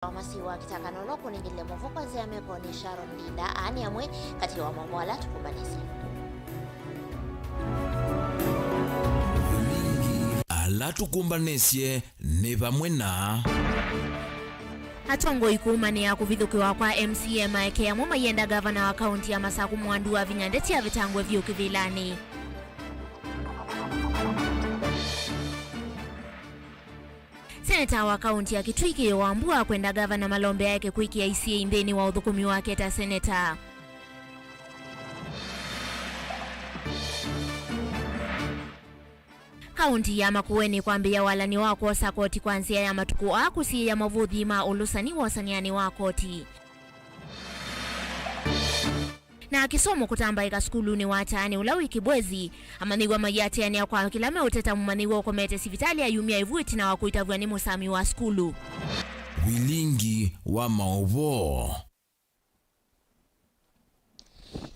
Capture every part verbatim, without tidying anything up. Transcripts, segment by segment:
Wa masiwa kĩtakanolo kũnengele maũvoo kwa nzĩa ya meko nĩ Sharon Ndinda. Aa nĩ amwe katĩ wa maũvoo ala tũkũmbanĩsye. Ala tũkũmbanĩsye nĩ vamwe na. Atongoi kũũmanĩa kũvithũkĩwa kwa M C A maeke amwe maienda ngavana wa kaunti ya Masaku Mwandu Wavinya Ndeti avetangwe vyũ kĩvĩlanĩ. Seneta wa kaunti ya Kitui Kĩyo Wambua akwenda ngavana malombe aeke kwĩkĩa isiĩi nthĩnĩ wa ũthũkũmi wake ta seneta. Kaunti ya Makueni kwambĩĩa walany'o wa kwosa koti kwa nzĩa ya matukũ aa kũsiĩĩa mavũthi ma ũlũsani wosanĩanĩ wa koti. Na kĩsomo kũtambaĩka sukulunĩ wa Taani ũla wĩ Kibwezi, amanyĩw'a maiatĩanĩa kwa kĩla meũteta mũmanyĩw'a ũkomete sivitalĩ ayumya ĩvu ĩtina wa kũitavw'a nĩ mũsami wa sukulu. Vilingi wa maũvoo.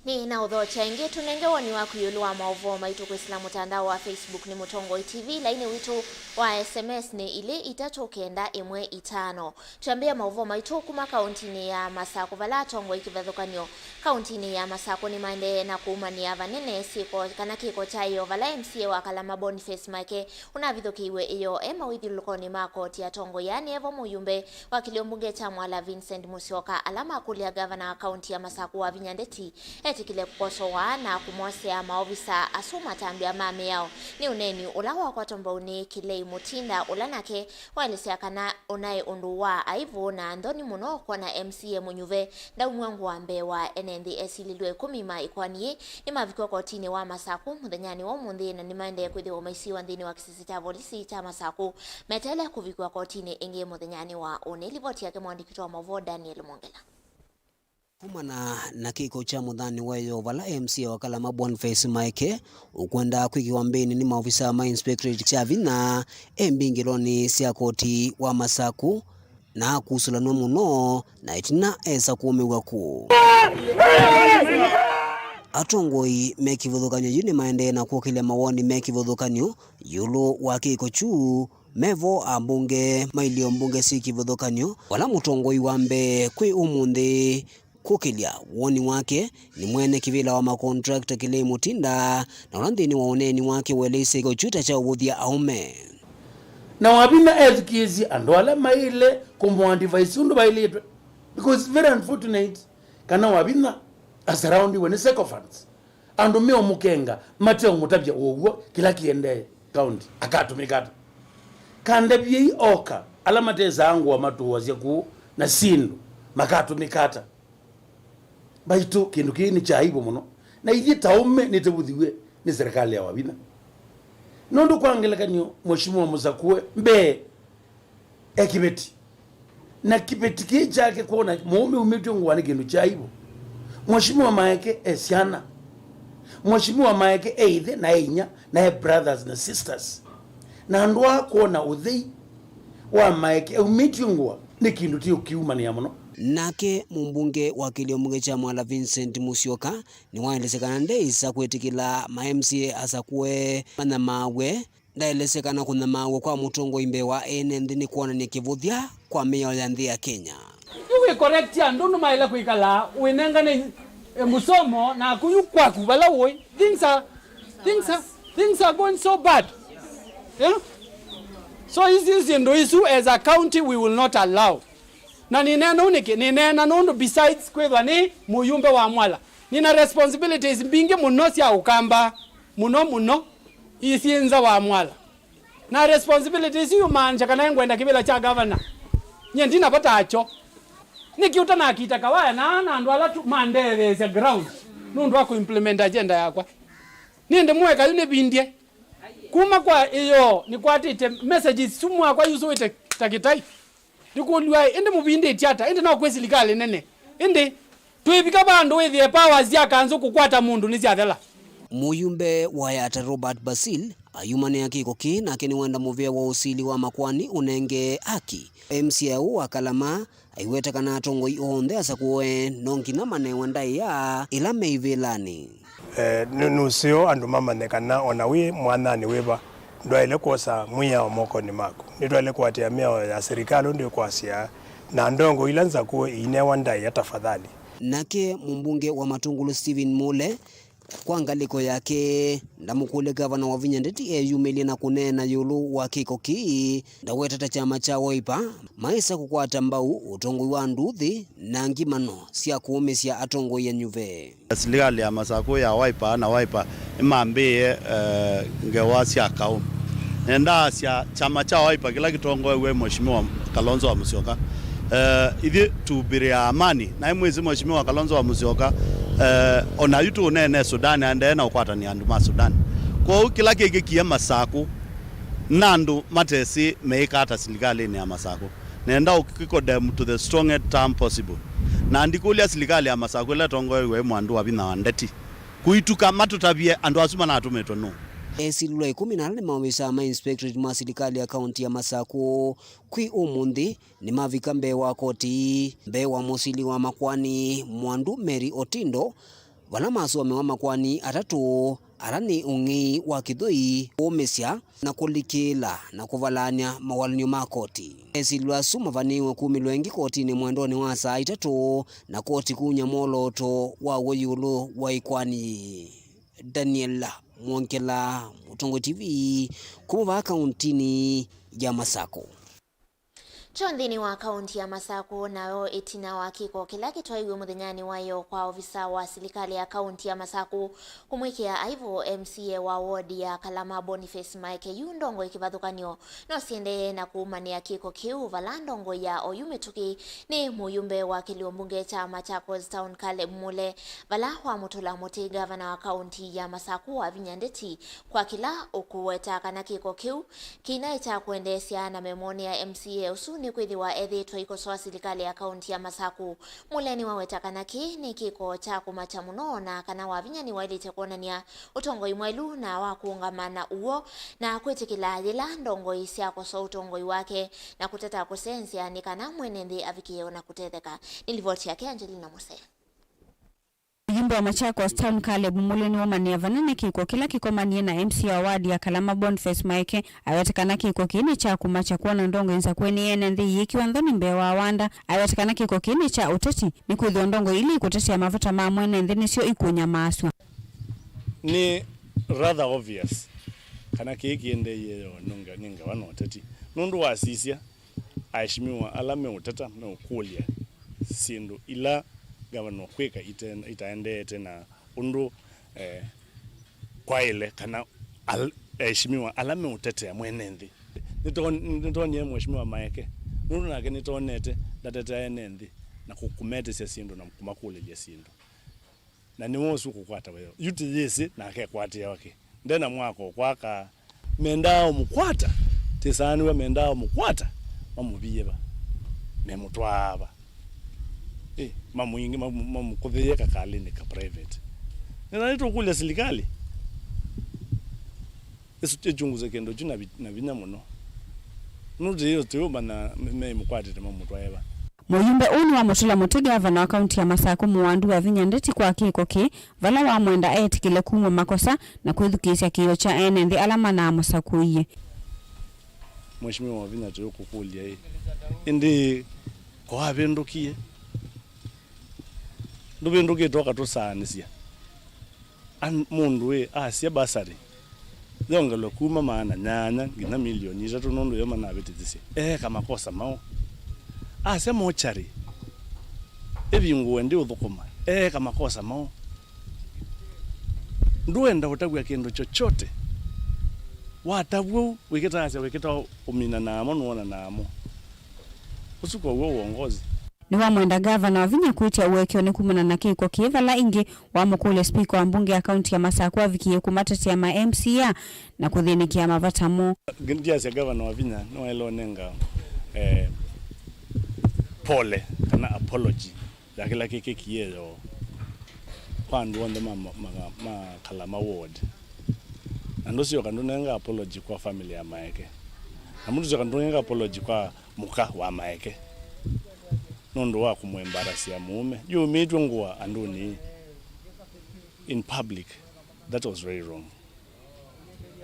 Nĩ na ũthokya ĩngĩ, tũnenge woni waku ĩũlũ wa maũvoo maitũ kwĩsĩla mũtandao wa Facebook nĩ Mũtongoi T V, laini witũ wa S M S nĩ ilĩ itatũ kenda ĩmwe itano. Twambĩĩa maũvoo maitũ kuma kauntinĩ ya Masakũ, vala atongoi kĩvathũkany'o kauntinĩ ya Masakũ nĩmaendee na kũumanĩa vanene syĩko kana kĩko kya ĩyoo vala M C A wa Kalama Boniface Maeke ũnavithũkĩiwe ĩyoo e mawĩthyũlũlũkonĩ ma koti. Atongoi aa nĩ vo mũyumbe wa kĩlio mbunge kya Mwala Vincent Musyoka, ala makũlya ngavana wa kaunti ya Masakũ Wavinya Ndeti etĩkĩle kũkosowa na kũmosea maovisa asu matambya ma mĩao nĩ ũneeni ũla wakwatwa mbau nĩ Kĩlei Mũtinda, ũla nake waelesya kana ũnaĩ ũndũ wa aivũ na nthoni mũno kwona M C A mũnyuve ndaumw'a ngũa mbee wa ene nthĩ. Esilĩlw'e ĩkũmi ma ĩkoani yĩĩ nĩmavikw'a kotinĩ wa Masakũ mũthenyanĩ wa ũmũnthĩ, na nĩmaendee kwĩthĩwa maisiwa nthĩnĩ wa kĩsisi kya volisi kya Masakũ meteele kũvikw'a kotinĩ ĩngĩ mũthenyanĩ wa ũnĩ. Livoti yake mwandĩki witũ wa maũvoo Daniel Mwongela. Kumana na kĩko kya mũthani wa ĩyoo vala M C A wa Kalama Boniface Maeke ũkwenda kwĩkĩwa mbĩnĩ nĩ maovisa ma Inspectorate kya vinya e mbingĩlonĩ sya koti wa Masakũ, na akusũlanw'a mũno na ĩtina esa kũũmĩw'a kũũ. Atongoi me kĩvathũkany'o yu nĩmaendee na kũkĩlya mawoni me kĩvathũkany'o ĩũlũ wa kĩko kyu. Me vo ambunge ma ilio mbunge syĩ kĩvathũkany'o, vala mũtongoi wa mbee kwĩ ũmũnthĩ kũkĩlya woni wake nĩ mwene kĩvĩla wa makontrakta Kĩlei Mũtinda, na ũla nthĩnĩ wa ũneeni wake waeleisye kĩko kyu ta kya ũvũthya aũme. Na Wavinya ethukĩĩsye andũ ala maĩle kũmũadvise ũndũ vaĩlĩtwe, because it's very unfortunate kana Wavinya asurroundiwe nĩ sycophants. Andũ meũmũkenga, mateũmũtavya ũw'o kĩla kĩendee kaũnti, akatũmĩka ata? Kandavyei oka ala matesaa ngũa matũasya kũũ na syĩndũ, makatũmĩka ata? Mbaitũ, kĩndũ kĩĩ nĩ kya aibu mũno, na ithyĩ ta aũme nĩtũvũthiw'e nĩ serikali ya Wavinya. Nũndũ kwa ngelekany'o, Mheshimiwa Mũsakũe mbee e kĩveti. Na kĩveti kĩĩ kyake kwona mũũme umĩtw'e ngũa nĩ kĩndũ kya aibu. Mheshimiwa Maeke e syana. Mheshimiwa Maeke e ĩthe na e inya na e brothers na sisters. Na andũ aa kwona ũthei wa Maeke aumĩtw'e ngũa nĩ kĩndũ tĩ ũkiumanĩa mũno. Nake mũmbunge wa kĩlio mbunge kya Mwala Vincent Musyoka nĩwaelesya kana ndeĩsa kwĩtĩkĩla ma M C A asakũe manyamaawe. Ndaelesya kana kũnyamaaw'a kwa mũtongoi mbee wa ene nthĩ nĩ kwonany'a kĩvũthya kwa mĩao ya nthĩ ya Kenya. Yu wĩ correct andũ nũmaĩle kwĩkala wĩnengane, eh, mũsomo naku yu kwaku vala ũĩ. Things are, things are, things are going so bad. You know? So isu syĩndũ isu as a county we will not allow. Na nĩneena ũu nĩkĩ? Nĩneena nũndũ besides kwĩthwa nĩ mũyumbe wa Mwala, nĩna responsibilities mbingĩ mũno sya Ũkamba, mũno mũno. Isyĩ nza wa Mwala. Na responsibility isu yumaanisha kana ngwenda kĩvĩla kya gavana. Nyie ndina vata akyo. Nĩkĩ ũtanakita kawaya na na andũ ala tu mandetheesya ground nũndũ wa kũimplement agenda yakwa? Nĩndĩ mũeka yu nĩvindie. Kuma kwa ĩyoo nĩkwatĩte messages su mwakwa yusũĩte ta kĩtai. Ndikũlw'a, ĩndĩ mũvindĩtye ata? Ĩndĩ no kwĩ silikalĩ nene. Ĩndĩ twĩvika vandũ wĩthĩe powers sya kanzũ kũkwata mũndũ nĩsyathela. Mũyumbe wa Yatta Robert Basil ayumanĩa kĩko kĩĩ, nake nĩwenda mũvĩa wa ũsili wa makoani ũnenge haki. M C A ũũ wa Kalama aiweta kana atongoi onthe asakũe no nginya manewe ndaĩa ĩla me ivĩlanĩ. Eh, nĩ, nũseo andũ mamanye kana o na wĩ mwananĩ wĩva, ndwaĩle kwosa mwĩao mokonĩ maku. Nĩtwaĩle kũatĩĩa mĩao ya silikalĩ ũndũ ĩkwasya, Na ndongoi ila nzakũe iinewa ndaĩa tafadhali. Nake mũmbunge wa Matungulu Stephen Mule, kwa ngalĩko yake, ndamũkũlya Gavana Wavinya Ndeti eyumĩlye na kũneena ĩũlũ wa kĩko kĩĩ, ndaweta ta kyama kya Wiper maĩsa kũkwata mbau ũtongoi wa nduthi na ngimano sya kũũmĩsya atongoi anyuve. Silikalĩ ya Masakũ ya Wiper na Wiper nĩmambĩĩe, eh, ngewa sya kaũ. Nendaasya kyama kya Wiper kĩla kĩtongoew'e Mheshimiwa Kalonzo wa Musyoka, eh, ithyĩ tũmbĩlĩaa amani. Naĩ mwĩsĩ Mheshimiwa Kalonzo wa Musyoka, eh, o na yu tũũneene Sudan aendee na ũkwatany'a andũ ma Sudan. Kwoou kĩla kĩkĩkie Masakũ na andũ matesĩ meĩka ata silikalĩnĩ ya Masakũ. Nenda ũkĩcondemn to the strongest term possible. Na ndikũlya silikalĩ ya Masakũ ĩla ĩtongoew'e nĩ Mwandu Wavinya wa Ndeti kũituka matũtavye andũ asu manatũmĩtwe nũũ? Esilwa ĩkũmi na ala nĩmaovisaa ma inspectorate ma silikalĩ ya kaunti ya Masakũ kwĩ ũmũnthĩ nĩmavika mbee wa koti, mbee wa mũsili wa makoani Mwandu Mary Otindo, vala masomewa makoani atatũ ala nĩ ũng'ei wa kĩthũi, kũũmĩsya, na kũlikĩĩla na kũvalaany'a mawalany'o ma koti. Esilwa asu mavanĩĩwe kumĩlw'a ĩngĩ kotinĩ mwendonĩ wa saa itatũ, na koti kuny'a mwolooto wa w'o ĩũlũ wa ĩkoani yĩĩ. Daniel Mwongela, Mũtongoi T V, kuma vaa kauntinĩ ya Masakũ. Kyo nthĩnĩ wa kaunti ya Masakũ, nayo ĩtina wa kĩko kĩla kĩtwaiwe mũthenyanĩ wa ĩyoo kwa ovisa wa silikalĩ ya kaunti ya Masakũ kũmwĩkĩa aivũ M C A wa ward ya Kalama Boniface Maeke, yu ndongoi kĩvathũkany'o no siendee na kũumanĩa kĩko kĩu, vala ndongoi ya oyu mĩtũkĩ nĩ mũyumbe wa kĩlio mbunge kya Machakos Town Caleb Mule, vala wamũtũla mũtĩ gavana wa kaunti ya Masakũ Wavinya Ndeti kwa kĩla ũkũweta kana kĩko kĩu kĩinaĩ kya kũendeesya na memonea M C A ũsu nĩkwĩthĩwa ethĩĩtwe aikosoa silikalĩ ya kaunti ya Masakũ. Mule nĩwaweta kana kĩĩ nĩ kĩko kya kũmakya mũno na kana Wavinya nĩwaĩlĩte kwonany'a ũtongoi mwaĩlu na wa kũũngama na ũw'o na kwĩtĩkĩla yĩla ndongoi syakosoa ũtongoi wake na kũtata kũsenzya nĩ kana mwene nthĩ avikĩe o na kũtetheka. Nĩ livoti yake Angelina Mose. Mũyumbe wa Machakos Town Caleb Mule nĩwaumanĩa vanene kĩko kĩla kĩkomanie na M C A wa ward ya Kalama Boniface Maeke. Aweta kana kĩko kĩĩ nĩ kya kũmakya kwona ndongoi nzakũe nĩ ene nthĩ iyĩkĩwa nthoni mbee wa wanda. Aweta kana kĩko kĩĩ nĩ kya ũteti, nĩkwĩthĩwa ndongoi ila ikũtetea mavata ma mwene nthĩ nĩsyo ikũnyamaasw'a. Nĩ rather obvious kana kĩĩ kĩendeeie yo nĩ nge-, nĩ ngewa na ũteti, nũndũ wasisya, aheshimiwa ala meũteta meũkũlya syĩndũ ila ngavana ũkwĩka ite-, itaendeete na ũndũ, eh, kwaĩle, kana al-, aheshimiwa ala meũtetea mwene nthĩ. Nĩtwon-, nĩtwonie Mheshimiwa Maeke, nũndũ nake nĩtwonete ndatetea ene nthĩ na kũ-, kũmetĩsya syĩndũ na kũmakũlĩlya syĩndũ. Na nĩwe ũsu ũkũkwata wĩoo. Yu tĩyĩsĩ nake ekwatĩawa kĩ? Nde na mwako ũkwaka. Mendaa ũmũkwata. Tĩsaanĩw'a mendaa ũmũkwata, mamũvie va? Memũtwaa va? Ĩ, mamũingĩ, mamũ-, mamũkũthĩĩe kakalĩnĩ ka private. Nĩna nĩtũkũlya silikalĩ ĩsu-, ĩkyunguse kĩndũ kyu na vi-, na vinya mũno. Nũndũ tĩyĩũmanya me-, meimũkwatĩte mamũtwae va. Mũyumbe ũũ nĩwamũtũla mũtĩ gavana wa kaunti ya Masakũ Mwandu Wavinya Ndeti kwa kĩko kĩĩ, vala wamwenda etĩkĩle kumw'a makosa na kwĩthukĩĩsya kĩĩo kya ene nthĩ ala manamũsakũie. Mheshimiwa Wavinya, tũyũkũkũlya ĩ, ĩndĩ ko wavĩndũkie? Ndũvĩndũkĩte ũkatũsaanĩsya. An-, mũndũ ĩ, asya basarĩ yongelwe kuma maana nyanya nginya milioni itatũ nũndũ yo manavĩtĩthisye. Eeka makosa maũ? Asya mochari ĩvingũwe ndĩũthũkũma. Eeka makosa maũ? Ndũenda ũtavw'a kĩndũ chochote. Watavw'a ũu, wĩkĩtaasya wĩkĩta ũmina namo nũona namo. Ũsu kow'o uongozi. Nĩwamwenda gavana Wavinya kwĩtya ũekeo nĩ kumana na kĩko kĩĩ vala ĩngĩ wamũkũlya spika wa mbunge ya kaunti ya Masakũ avikĩe kũmatetea ma M C A na kũthĩnĩkĩa mavata moo. Ndiasya gavana Wavinya nĩwaĩle ũnenga, eh, pole kana apology ya kĩla kĩkĩkie yo kwa andũ onthe ma, ma, ma, ma Kalama ward. Na ndũsyoka ndũnenga apology kwa family ya Maeke. Na ndũsyoka ndũnenga apology kwa mũka wa Maeke nũndũ wa kũmũembarasya mũũme. Yũmĩtw'e ngũa andũnĩ in public. That was very wrong.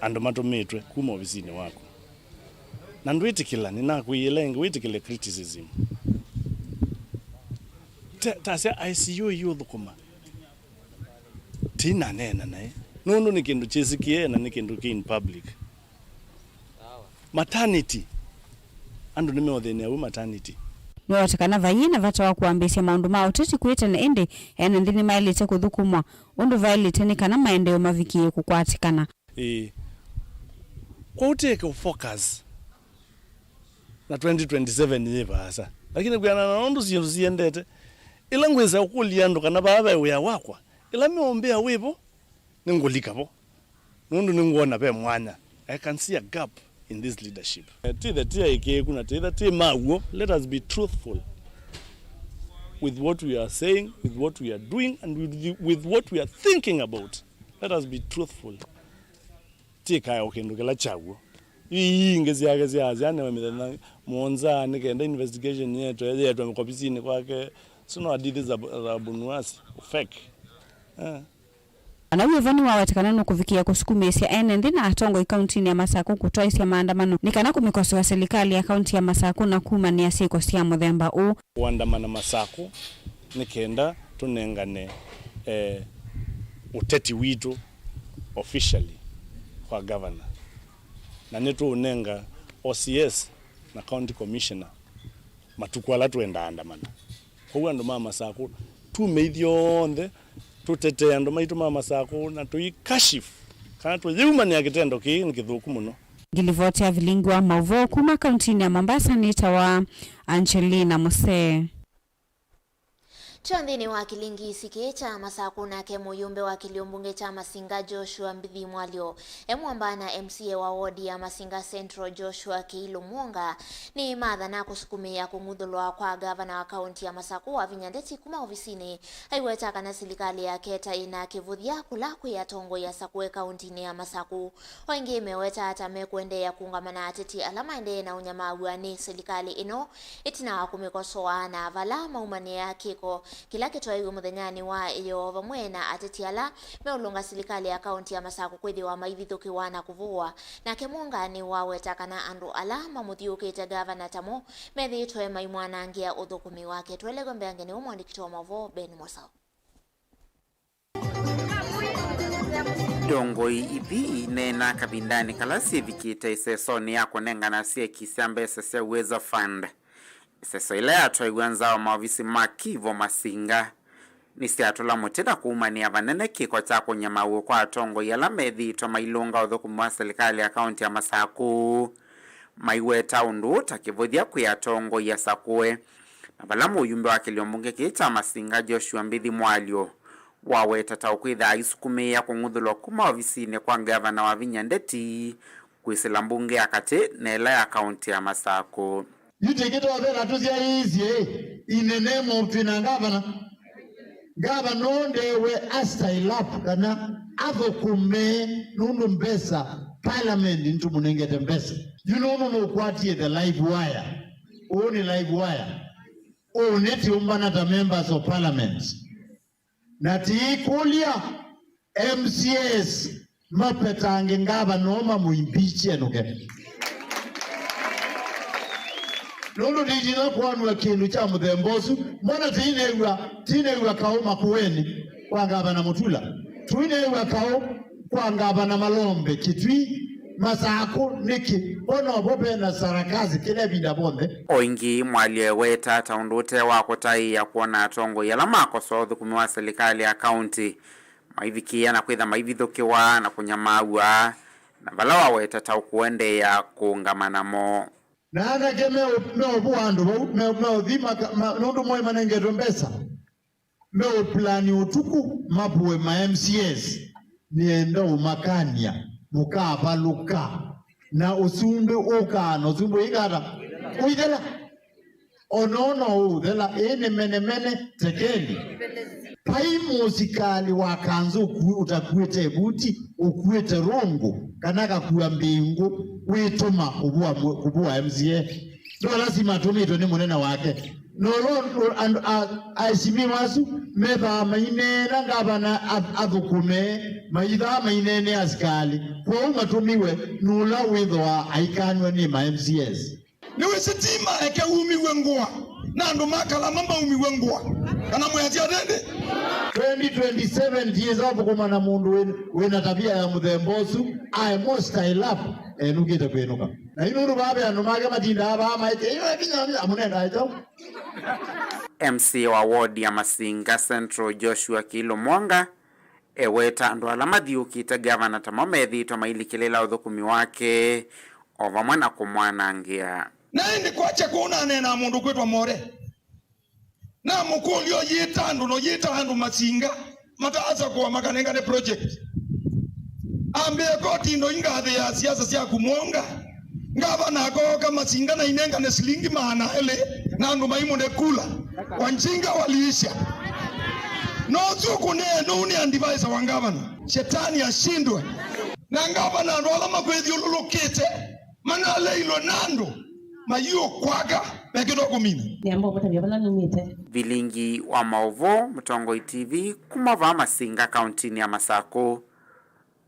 Andũ matũmĩtwe kuma ovisinĩ waku. Na ndwĩtĩkĩla, nĩnakwĩie ĩla ĩngĩ, wĩtĩkĩle criticism. Ta- tasya I C U ĩũthũkũma. Tinaneena naĩ nũndũ nĩ kĩndũ kyĩsĩkĩe na nĩ kĩndũ kĩ in public. Maternity. Andũ nĩmeũthĩnĩa wĩ maternity. Nĩwoote kana vaiĩ na vata wa kũambĩĩsya maũndũ ma ũteti kwĩ tene, ĩndĩ ene nthĩ nĩmaĩlĩte kũthũkũmwa ũndũ vaĩlĩte nĩ kana maendeeo mavikĩe kũkwatĩkana. Ĩĩ. Kwoou take focus na twenty twenty-seven yĩ vaasa. Lakini kwĩanana na ũndũ syĩndũ siendete, ĩla ngwĩsa ũkũlya andũ kana vaa ve wĩa wakwa, ĩla meũmbĩa wĩvo, nĩngũlika vo. Nũndũ nĩngwona ve mwanya. I can see a gap in this leadership. Eh, ti the tia ĩkĩĩku na ti the ti maw'o. Let us be truthful with what we are saying, with what we are doing, and with, the, with what we are thinking about. Let us be truthful. Ti kae o kĩndũ kĩla kyaw'o. Ii ingĩ syake sya syanewe mĩthenya mũonza nĩ kenda investigation yetwe yetwe kovisinĩ kwake. Sino hadithi za, za bunuasi. Fake. Eh. Ana wĩvo nĩwaweta kana nũkũvikĩa kũsukumĩĩsya ene nthĩ na atongoi kauntinĩ ya Masakũ kũtwaĩsya maandamano nĩ kana kũmĩkosoa silikalĩ ya kaunti ya Masakũ na kumanĩa syĩko sya mũthemba ũũ. Kũandamana Masakũ nĩ kenda tũnengane, eh, ũteti witũ officially kwa governor, na nĩtũũnenga O C S na county commissioner matukũ ala twenda andamana. Kwoou andũ ma Masakũ, tume ithyonthe, tũtetee andũ maitũ ma Masakũ, na tũikashifu kana tũyĩumanĩa kĩtendo kĩĩ nĩ kĩthũku mũno. Ngilivoti ya vilingi wa maũvoo kuma kauntinĩ ya Mombasa nĩtawa Angelina Musee. Twĩ nthĩnĩ wa kĩlingi isikĩ kya Masakũ, nake mũyũmbe wa kĩlio mbunge kya Masinga Joshua Mbithi Mwalyo e mwamba na M C A wa wodi ya Masinga Central Joshua Kĩilũ Mwonga nĩ mathana kũsukumĩa kũng'uthũlwa kwa ngavana wa kaunti ya Masakũ Wavinya Ndeti kuma ovisinĩ, aiweta kana silikalĩ yake ta ĩna kĩvũthya kũla kwĩ atongoi asakũe kauntinĩ ya Masakũ. O ĩngĩ meweta ata mekũendeea kũũngama na ateti ala maendee na ũnyamaw'a nĩ silikalĩ ĩno ĩtina wa kũmĩkosoa na vala maumanĩa kĩko kĩla kĩtwaiwe mũthenyanĩ wa ĩyoo vamwe na ateti ala meũlũnga silikalĩ ya kaunti ya Masakũ kwĩthĩwa maivithũkĩwa na kũvũwa. Nake Mwonga nĩwaweta kana andũ ala mamũthiũũkĩte ngavana tamo methĩĩtwe maimwanangĩa ũthũkũmi wake. Twelekwe mbeange nĩwe mwandĩki wa maũvoo Ben Mosau. Ndongoi ithi ineena kavindanĩ kala syĩvikĩte ĩsesonĩ ya kũnengana syeki sya mbesa sya Uwezo Fund. Ĩseso ĩla yatwaiw'a nza wa maovisi ma Kivo Masinga nĩsyatũla mũtĩ na kuumanĩa vanene kĩko kya kũnyamaaw'a kwa atongoi ala methĩĩtwe mailũnga ũthũkũmi wa silikalĩ ya kaunti ya Masakũ, maiweta ũndũ ũũ ta kĩvũthya kwĩ atongoi asakũe, na vala mũyumbe wa kĩlio mbunge kĩĩ kya Masinga Joshua Mbithi Mwalyo waweta ta ũkwĩthaa aisukumĩĩa kũng'uthũlwa kuma ovisinĩ kwa ngavana Wavinya Ndeti kwĩsĩla mbunge ya katĩ na ĩla ya kaunti ya Masakũ. Yu tĩkĩtothela tũsyaĩĩsye in the name of twĩna ngavana. Ngavana ũũ ndewe a style up kana athũkũme nũndũ mbesa, parliament nĩtũmũnengete mbesa. Yu nũndũ nũkwatie the live wire. Ũũ nĩ live wire. Ũũ nĩ tũmbana ta members of parliament. Na tĩikũlya M C As mapetange ngavana ũũ mamũimbiche nũke. Nũndũ nditina kwonw'a kĩndũ kya mũthemba ũsu. Mbona tĩinew'a, tĩinew'a kaũ Makueni kwa ngavana Mutula? Tũinew'a kaũ kwa ngavana Malombe Kitui? Masakũ nĩkĩ? Mbona ovo vena sarakasi kĩla ĩvinda vonthe? O ĩngĩ, Mwalyo eweta ta ũndũ ũte wa kũtaĩa kwona atongoi ala makosoa ũthũkũmi wa silikalĩ ya kaunti maivikĩĩa na kwĩtha maivithũkĩwa na kũnyamaaw'a, na vala waweta ta ũkũendeea kũũngama namo. Na anake meũ- meũvũa andũ vau, me- meũthi maka- ma- nũndũ moĩ manengetwe mbesa, meũpulani ũtukũ mavũe ma M C As, nĩenda ũmakany'a mũkavalũka, na ũsumbĩ ũkaa na ũsumbĩ ũikata ũithela. Ona ũno ũũthela, ĩĩ nĩ menemene, tekeli. Vai mũsikalĩ wa kanzũ ũku- ũtakuĩte ĩvuti, ũkuĩte rũngũ, kana akakua mbĩngũ, wĩtũma kũvũa mũ- kũvũa M C A. No lasima atũmĩtwe nĩ mũnene wake. No lo- andũ a- aheshimiwa asu methaa maineena ngavana a- athũkũme, maithaa maineenea asikalĩ. Kwoou matũmiwe nũla wĩthĩwa aikanw'a nĩ ma M C As. Nĩwĩsĩ tima eke umiw'e ngũa, na andũ ma Kalama maumiw'e ngũa. Kana mwĩasya nĩndĩ? Twenty twenty-seven tiĩsa ũthũkũma na mũndũ wĩ, wĩ na tavia ya mũthemba ũsu, aĩ mo style up, enũkĩte kwĩnũka. Na yu nũndũ vaa ve andũ make matindaa vaa maĩte, ĩyo ĩvinya amũnengae kyaũ? M C A wa ward ya Masinga Central, Joshua Kilo Mwonga, eweta andũ ala mathiũkĩte gavana ta mo methĩĩtwe mailikĩlĩla ũthũkũmi wake, o vamwe na kũmwanangĩa. Na ĩndĩ kwakya kũu naneenaa mũndũ kwĩtwa More. Namũkũlya ũyĩta andũ na ũyĩta andũ Masinga mataasa kũa makanengane project. Ambĩa koti ndo ingathĩ ya siasa syaku Mwonga. Ngavana akooka Masinga na inengane silingi maana elĩ na andũ maimũne kula. Wanjinga waliisha. No ũsu ũkũneenou nĩ advisor wa ngavana. Shetani ashindwe. Na ngavana andũ ala makwĩthyũlũlũkĩte manaleilwe na andũ mayĩũkwaka mekĩtwa kũmina. Nĩamba ũmũtavya vala numĩte. Vilingi wa maũvoo, Mũtongoi T V, kuma vaa Masinga, kauntinĩ ya Masakũ,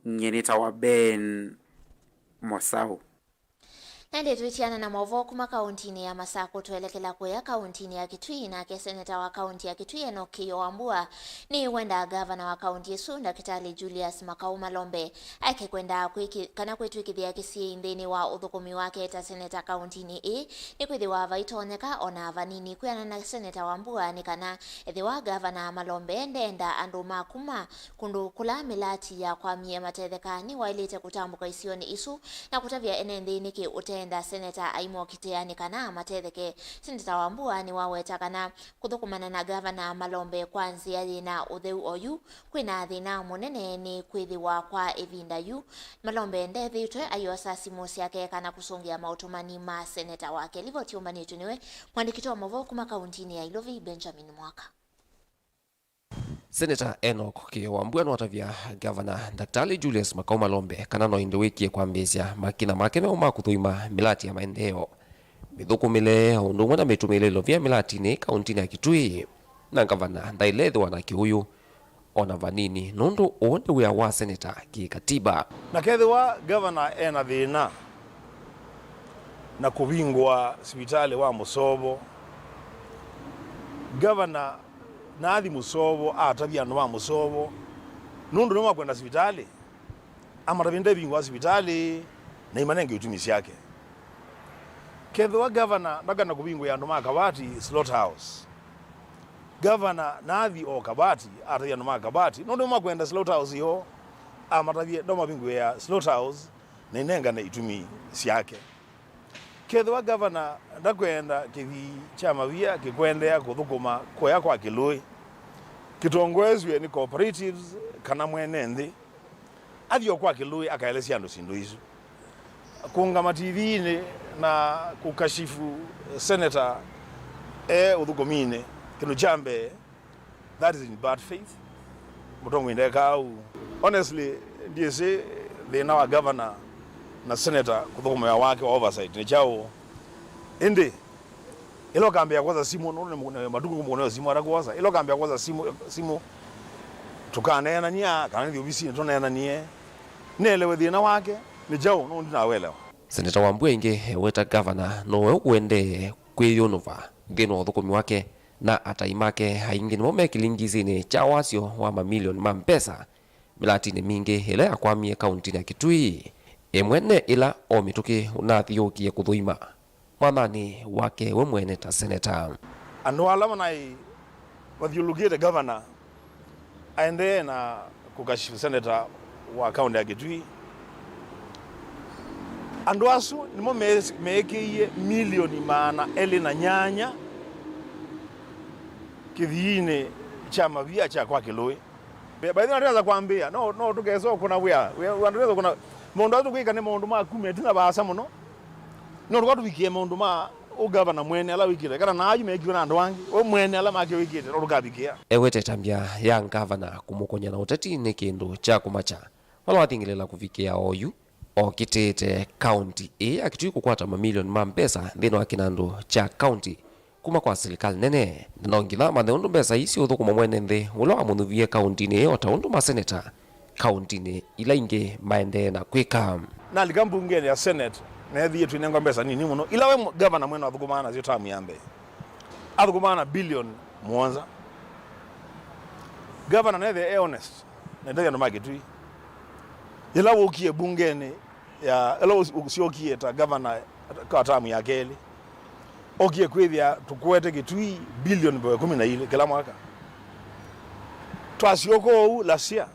nyie nĩtawa Ben Mosau. Na ĩndĩ twĩtiana na maũvoo kuma kauntinĩ ya Masakũ, twelekela kũya kauntinĩ ya Kitui, nake seneta wa kaunti ya Kitui, Enock Kĩio Wambua, nĩwendaa gavana wa kaunti ĩsu, Ndakĩtalĩ Julius Makau Malombe, aeke kwendaa kwĩkĩ-, kana kwĩtw'ĩkĩthĩa kĩsiĩi nthĩnĩ wa ũthũkũmi wake ta seneta kauntinĩ ĩĩ, nĩkwĩthĩwa vaitonyeka ona vanini. Kwĩana na seneta Wambua, nĩ kana ethĩwa gavana Malombe ndenda andũ ma kuma kũndũ kũla mĩlati yakwamie matetheka, nĩwaĩlĩte kũtambũka isionĩ isu na kũtavya ene nthĩ nĩkĩ ũtenda seneta aimokitĩa nĩ kana matetheke. Seneta Wambua nĩwaweta kana kũthũkũmana na gavana Malombe kwa nzĩa yĩna ũtheu oyu kwĩna thĩna mũnene, nĩ kwĩthĩwa kwa ĩvinda yu Malombe ndethĩĩtwe ayosa simũ syake kana kũsũngĩa maũtũmani ma seneta wake. Livoti yũmbanĩtw'e nĩwe mwandĩki wa maũvoo kuma kauntinĩ ya Ilovi, Benjamin Mwaka. Seneta Enock Kĩyo Wambua nĩwatavya Gavana Ndakĩtalĩ Julius Makau Malombe kana no ĩndĩ wĩkie kwambĩĩsya makina make meũ ma kũthũima mĩlati ya maendeeo, mĩthũkũmĩle, o ũndũ ũmwe na mĩtũmĩĩle ĩlovia mĩlatinĩ kauntinĩ ya Kitui. Na ngavana ndaĩle ĩthĩwa na kĩũyũ o na vanini, nũndũ ũũ nĩ wĩa wa seneta kĩkatiba. Na kethĩwa gavana e na thĩna na kũvingũa sivitalĩ wa Mũsovo, gavana naathi Mũsovo, atavya andũ ma Mũsovo, nũndũ nĩmakwenda sivitalĩ, amatavye ndevingũa sivitalĩ, na imanenge itumi syake. Kethĩwa gavana ndakana kũvingũĩa andũ ma Kavati slaughterhouse, gavana naathi o Kavati, atavya andũ ma Kavati, nũndũ nĩmakwenda slaughterhouse yoo, amatavye ndamavingũĩa slaughterhouse, na inengane itumi syake. Kethĩwa gavana ndakwenda kĩthii kya mavia kĩkũendeea kũthũkũma kũya kwa Kĩlũĩ, kĩtongoesw'e nĩ cooperatives kana mwene nthĩ, athi o kwa Kĩlũĩ akaelesya andũ syĩndũ isu. Kũũngama tiviinĩ na kũkashifu seneta e ũthũkũminĩ, kĩndũ kya mbee, that is in bad faith. Mũtongoi ndekaa ũu. Honestly, ndyĩsĩ thĩna wa governor na senator kũthũkũma wĩa wake wa oversight nĩ kyaũ. Ĩndĩ, ĩla ũkambĩa kwosa simũ, nũndũ nĩ mũ-, nĩ matukũ mũkũneo simũ atakwosa. Ĩla ũkambĩa kwosa simũ, simũ, tũkaneenania, kana nĩthi ovisinĩ tũneenanie, nĩelewe thĩna wake nĩ kyaũ, nũndũ ndinawelewa. Seneta Wambua ĩngĩ eweta gavana nowe ũkũendee kwĩyũnũva nthĩnĩ wa ũthũkũmi wake, na atai make aingĩ nĩmo me kĩlingisinĩ kya wasyo wa mamilioni ma mbesa mĩlatinĩ mingĩ ĩla yakwamie kauntinĩ ya Kitui, ĩmwe ne ĩla o mĩtũkĩ ũnathiũũkie kũthũima mwathanĩ wake we mwene ta seneta. Andũ ala manaĩ mathyũlũkĩte gavana aendee na kũkashifu seneta wa kaunti ya Kitui. Andũ asu nĩmo me-, meekĩie milioni maana elĩ na nyanya kĩthiinĩ kya mavia kya kwa Kĩlũĩ. By the way, ndĩrenda kwambĩa, no, no tũkesa ũkũna wĩa, wĩa, wĩa ndũkesa ũkũna, maũndũ ala tũkwĩka nĩ maũndũ ma kuma ĩtina vaasa mũno. No tũka tũvikĩe maũndũ ma ũgavana mwene ala wĩkĩte, kana na ayu mekiwe na andũ angĩ, we mwene ala make wĩkĩte, no tũkavikĩa. Ewete ĩtambya ya ngavana kũmũkũnya na ũteti nĩ kĩndũ kya kũmakya. Vala wathingĩlĩla kũvikĩa oyu, okitĩte kaunti ĩĩ ya Kitui kũkwata mamilioni ma mbesa nthĩnĩ wa kĩnandũ kya kaunti kuma kwa silikalĩ nene, na no nginya amanthe ũndũ mbesa ii siũthũkũma mwene nthĩ ũla wamũnyuvie kauntinĩ ĩĩ, o ta ũndũ maseneta kauntinĩ ila ingĩ maendee na kwĩka. Nalika mbungenĩ ya Senate, neethĩie twĩnengwa mbesa nini mũno, ila we gavana mwene wathũkũmaa nasyo tamu ya mbee. Athũkũmaa na bilioni mũonza. Gavana nethĩe e honest, na ndetheie andũ ma Kĩtui. Yĩla wũkie mbungenĩ ya, yĩla ũs-, ũsyokie ta gavana kwa tamu ya kelĩ, okie kwĩthĩa tũkũete Kĩtui bilioni mĩongo ĩkũmi na ilĩ kĩla mwaka. Twasyoka ũu last year,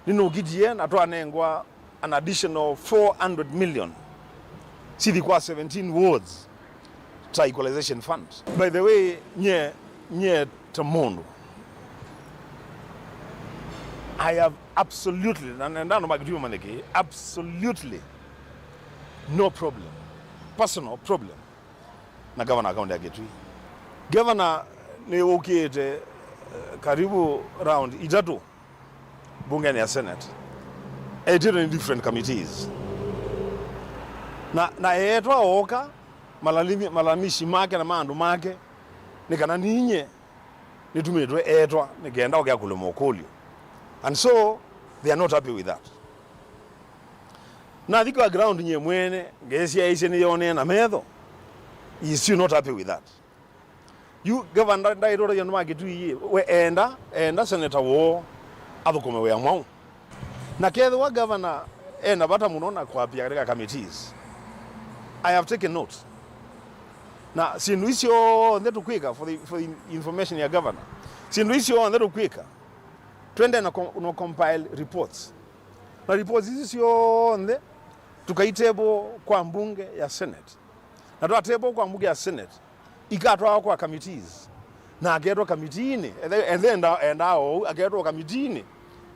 nĩnũkitie na twanengwa an additional four hundred million sithi kwa seventeen wards ta equalization fund. By the way, nye, nye ta mũndũ, I have absolutely, na nenda andũ ma Kĩtui mamenye kĩĩ, absolutely no problem, personal problem na gavana wa kaunti ya Kĩtui. Gavana nĩ ũkĩte, eh, karibu round itatũ mbungenĩ ya Senate, etĩtwe nĩ different committees. Na, na eetwa ooka, malalimi-, malalamishi make na ma andũ make nĩ kana ninye nĩtumĩtwe eetwa nĩ kenda oke akũlwe mokũlyo. And so, they are not happy with that. Nathi kwa ground nyie mwene, ngeesyaĩĩsye nĩyonee na metho, he is still not happy with that. Yu gavana nda-, ndaĩtũtagia andũ ma Kĩtui, we enda, enda seneta woo athũkũme wĩa mwaũ. Na kethĩwa gavana ena vata mũno na kũapia katika committees, I have taken note. Na syĩndũ isu syonthe tũkwĩka, for the, for the information ya gavana, syĩndũ isu syonthe tũkwĩka, twende na com-, na compile reports. Na reports isu syonthe tũkaitable kwa mbunge ya Senate. Na twatable kwa mbunge ya Senate, ikatwawa kwa committees, na aketwa kamitiinĩ, ethe, ethe enda, endaa oou, aketwa kamitiinĩ,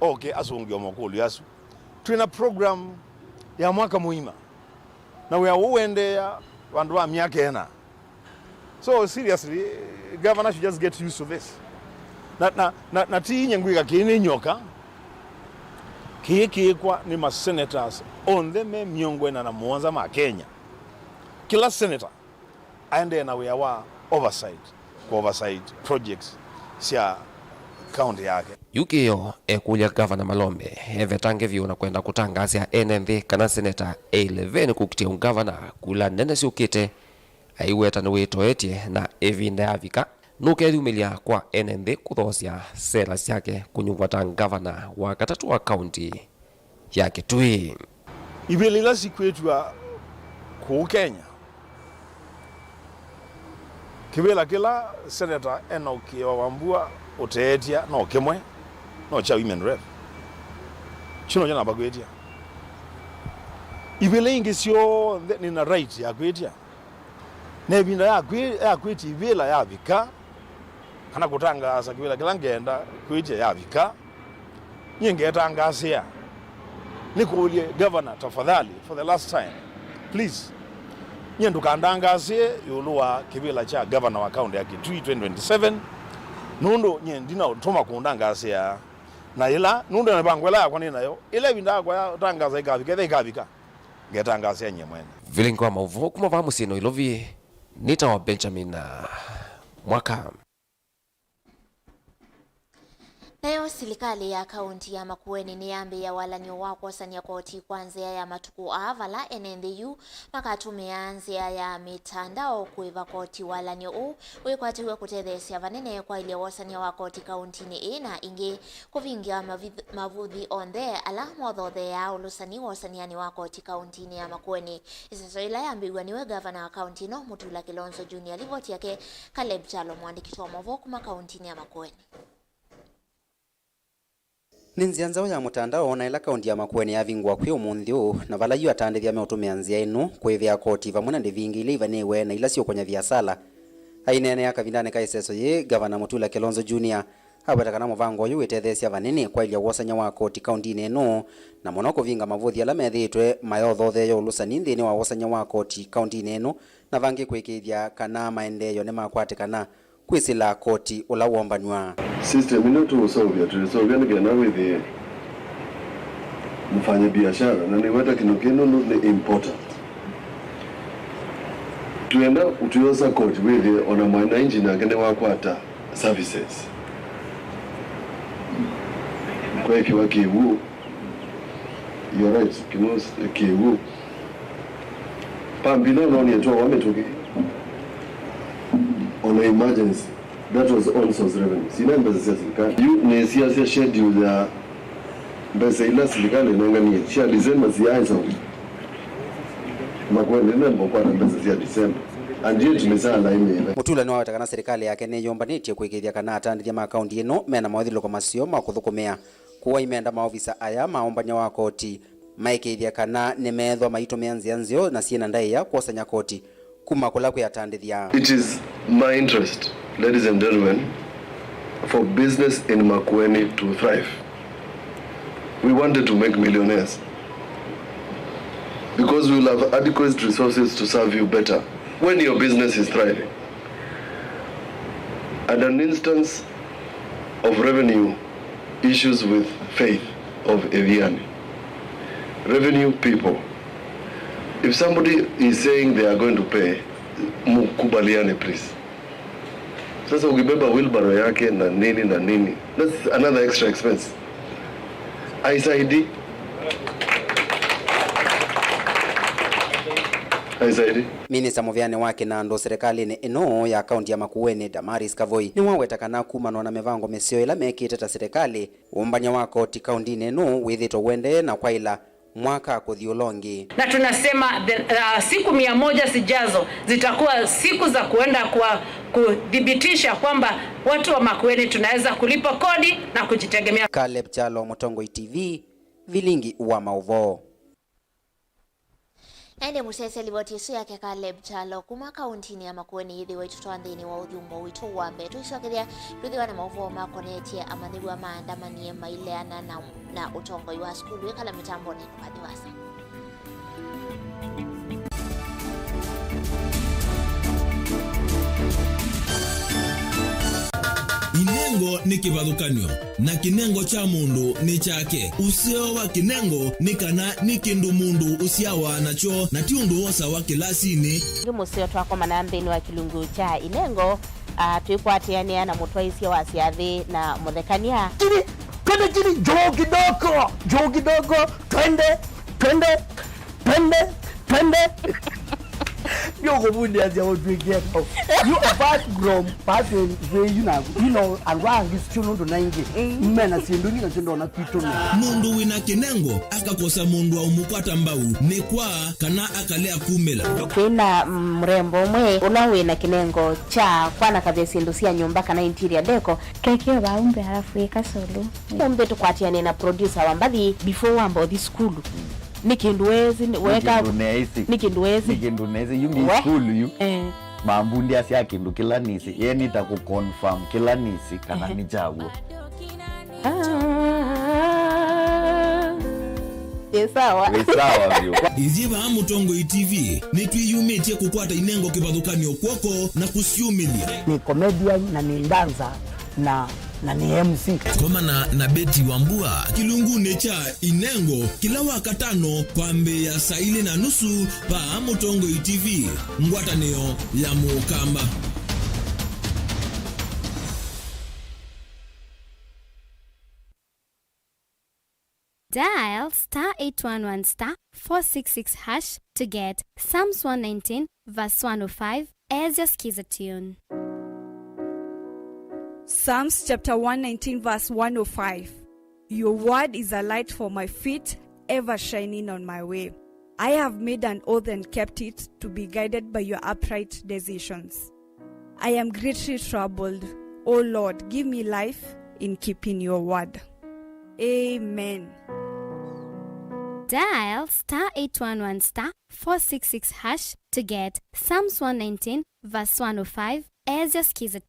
oke asũngĩe makũlyo asu. Twĩ na program ya mwaka mũima, na wĩa ũũ ũendeea vandũ va myaka ĩna. So seriously, governor should just get used to this. Na, na, na, na ti inye ngwĩka kĩĩ, nĩ nyoka. Kĩĩ kĩĩkwa nĩ ma senators onthe me mĩongo ĩna na mũonza ma Kenya. Kĩla senator aendee na wĩa wa oversight, kũ oversight projects sya county yake. Yu Kĩĩo ekũlya Gavana Malombe evetange vyũ na kwenda kũtangaasya ene nthĩ kana seneta e eleven kũkitĩa ũngavana kula nene syũkĩte, aiweta nĩwĩtoetye na ĩvinda yavika nũkethumĩlya kwa ene nthĩ kũthoosya sela syake kũnyuva ta ngavana wa katatũ wa kaunti ya Kitui. Ivĩla ila sikwĩtw'a kũu Kenya, kĩvĩla kĩla Seneta Enoch Kĩĩo Wambua ũteetya no kĩmwe, no kya women rep. Kyu nokyo namba kwĩtya. Ivĩla ingĩ syonthe nĩna right ya kwĩtya. Na ĩvinda ya kwĩ-, ya kwĩtya ivĩla yavika, kana kũtangaasa kĩvĩla kĩla ngenda kwĩtya yavika, nyie ngetangaasĩa. Nĩkũlye Governor, tafadhali, for the last time, please, nyie ndũkandangaasĩe ĩũlũ wa kĩvĩla kya governor wa county ya Kitui twenty twenty-seven, nũndũ nyie ndinaũtũma kũndangaasĩa. Na ĩla, nũndũ na mĩvango ĩla yakwa nĩ nayo, ĩla ĩvinda yakwa ya ũtangaasa ĩkavika, ĩla ĩkavika, ngetangaasĩa nyie mwene. Vilingi wa maũvoo kuma vaa mũsyĩ Nairobi, nĩtawa Benjamin, ah, Mwaka. Nayo silikalĩ ya kaunti ya Makueni nĩyambĩĩa walany'o wa kwosany'a koti kwa nzĩa ya matukũ aa, vala ene nthĩ yu makatũmĩaa nzĩa ya mĩtandao kũĩva koti. Walany'o ũũ wĩkwatĩw'e kũtetheesya vanene kwaĩlya wosany'a wa koti kauntinĩ ĩĩ na ĩngĩ kũvingĩa mavith-, mavuthi onthe ala mothotheeaa ũlũsani wosany'anĩ wa koti kauntinĩ ya Makueni. Ĩseso yĩla yambĩĩw'a nĩwe ngavana wa kaunti ĩno, Mutula Kilonzo Junior. Livoti yake, Caleb Kyalo, mũandĩki wa maũvoo kuma kauntinĩ ya Makueni. Nĩ nzĩa nzaũ ya mũtandao na ĩla kaunti ya Makueni yavingũa kwĩ ũmũnthĩ ũũ, na vala yu atandĩthya meũtũmĩa nzĩa ĩno kũĩvĩa koti vamwe na ndĩvingi ila ivanĩĩwe na ila siũkony'a viasala. Aineenea kavindanĩ ka ĩseso yĩĩ, Ngavana Mutula Kilonzo Junior aweta kana mũvango ũyũ wĩtetheesya vanini kwaĩlya wosany'a wa koti kauntinĩ ĩno, na mũno kũvinga mavuthi ala methĩĩtwe mayothotheeya ũlũsani nthĩnĩ wa wosany'a wa koti kauntinĩ ĩno, na vangĩ kũĩkĩĩthya kana maendeeo nĩmakwatĩkana kwĩsĩla koti ũla wombanw'a. System ĩno tũũseũvya, tũĩseũvya nĩ kenda wĩthĩe mũfanya biashara, na nĩweta kĩndũ kĩĩ nũndũ nĩ important. Twĩenda ũtwĩosa koti wĩthĩe ona mwananchi nake nĩwakwata services. Kwekĩwa kĩw'ũ, you're right, kĩmũ-, kĩw'ũ. Pambi no nonie twawa mĩtũkĩ. Ona emergency. That was all source revenues. Ila mbesa sya serikali. Yu nĩsiasya schedule ya mbesa ila serikali ĩnenganie sya December siaĩsa Makueni nĩmemba kũkwata mbesa sya December. And yet mĩsaala ĩmĩve. Mutula nĩwaweta kana serikali yake nĩyũmbanĩtye kũĩkĩĩthya kana atandĩthya ma kaunti ĩno mena mawĩthyũlũko maseo ma kũthũkũmĩa. Kũu aimenda maovisa aya ma ũmbany'a wa koti maĩkĩĩthya kana nĩmeethwa maitũmĩa nzĩa nzeo na syĩ na ndaĩa kwosany'a koti kuma kũla kwĩ atandĩthya. It is my interest, ladies and gentlemen, for business in Makueni to thrive. We wanted to make millionaires because we will have adequate resources to serve you better when your business is thriving. And an instance of revenue issues with faith of Eviani. Revenue people. If somebody is saying they are going to pay, mukubaliane, please. Sasa ukibeba wheelbarrow yake na nini na nini, that's another extra expense. Aisaidi. Aisaidi. Minista mũvĩanĩ wa kĩnandũ serikalinĩ ĩno ya kaunti ya Makueni, Damaris Kavoi, nĩwaweta kana kumanwa na mĩvango mĩseo ĩla mekĩte ta serikali, ũmbany'a wa koti kauntinĩ ĩno wĩthĩtwe ũendee na kwaĩla mwaka kũthi ũla ũngĩ. Na tunasema the, uh, siku mia moja zijazo zitakuwa siku za kuenda kwa kuthibitisha kwamba watu wa Makueni tunaweza kulipa kodi na kujitegemea. Caleb Kyalo, Mũtongoi T V, vilingi wa maũvoo. Na ĩndĩ mũsyaĩĩsya livoti ĩsu yake Caleb Kyalo kuma kauntinĩ ya Makueni yĩthĩwa ĩtũtwaa nthĩnĩ wa ũthyũngũ witũ wa mbee. Tũisyokethya twĩthĩwa na maũvoo makonetye amanyĩw'a maandamanie maileana na, na ũtongoi wa sukulu ĩkala mĩtambonĩ ndũkathi wasa. Inengo nĩ kĩvathũkany'o, na kĩnengo kya mũndũ nĩ kyake. Ũseo wa kĩnengo nĩ kana nĩ kĩndũ mũndũ ũsyawa nakyo, na ti ũndũ wosawa kĩlasinĩ. Nĩ mũseo twakomana nthĩnĩ wa kĩlungu kya inengo, ah, twĩkwatĩanĩa na mũtwaĩsya wa syathĩ na mũthekany'a. Chini, twende chini, juu kidogo, juu kidogo, twende, twende. Twende, twende. Ndio kuvundia cia utwike. You, apart from passing way, you know, you know, andũ angĩ sio nũndũ na ingĩ. Mm. Mena sindu ingĩ na sindu ona kwitũ. Mũndũ wĩna kĩnengo akakosa mũndũ wa ũmũkwata mbau, nĩ kwa kana akalea kumĩla. Twĩna, mm, mrembo ũmwe ũla wĩna kĩnengo kya kwanakavya syĩndũ sya nyũmba kana interior deco. Keke vau mbee alafu ĩka solo. Ũmũnthĩ tũkwatĩanĩe na producer wa mbathi. Before wamba ũthi sukulu, nĩ kĩndũ weesĩ, nĩ, nĩ weka kĩndũ neesĩ. Nĩ kĩndũ weesĩ. Nĩ kĩndũ neesĩ. Yu nĩ we sukulu yu. Eh. Mambundĩasya kĩndũ kĩla nĩsĩ. Ye nĩta kũconfirm kĩla nĩsĩ kana, ehe, nĩ kyaw'o. Ah. Ĩ sawa. Wĩ sawa vyũ. Ithyĩ vaa Mũtongoi T V nĩtwĩyumĩtye kũkwata inengo kĩvathũkany'o kw'oko na kũsyumĩlya. Nĩ comedian na nĩ dancer na, na nĩ M C. Komana na Betty Wambua kĩlungunĩ kya Inengo kĩla Wakatano kwambĩĩa saa ilĩ na nusu vaa Mũtongoi T V, ngwatanĩo ya Mũkamba. Dial star eight one one star four six six hash to get Psalms one nineteen verse one oh five as your skiza tune. Psalms chapter one nineteen verse one oh five. Your word is a light for my feet, ever shining on my way. I have made an oath and kept it, to be guided by your upright decisions. I am greatly troubled. O Lord, give me life in keeping your word. Amen. Dial star eight one one star four six six hash to get Psalms one nineteen verse one oh five as your skiza.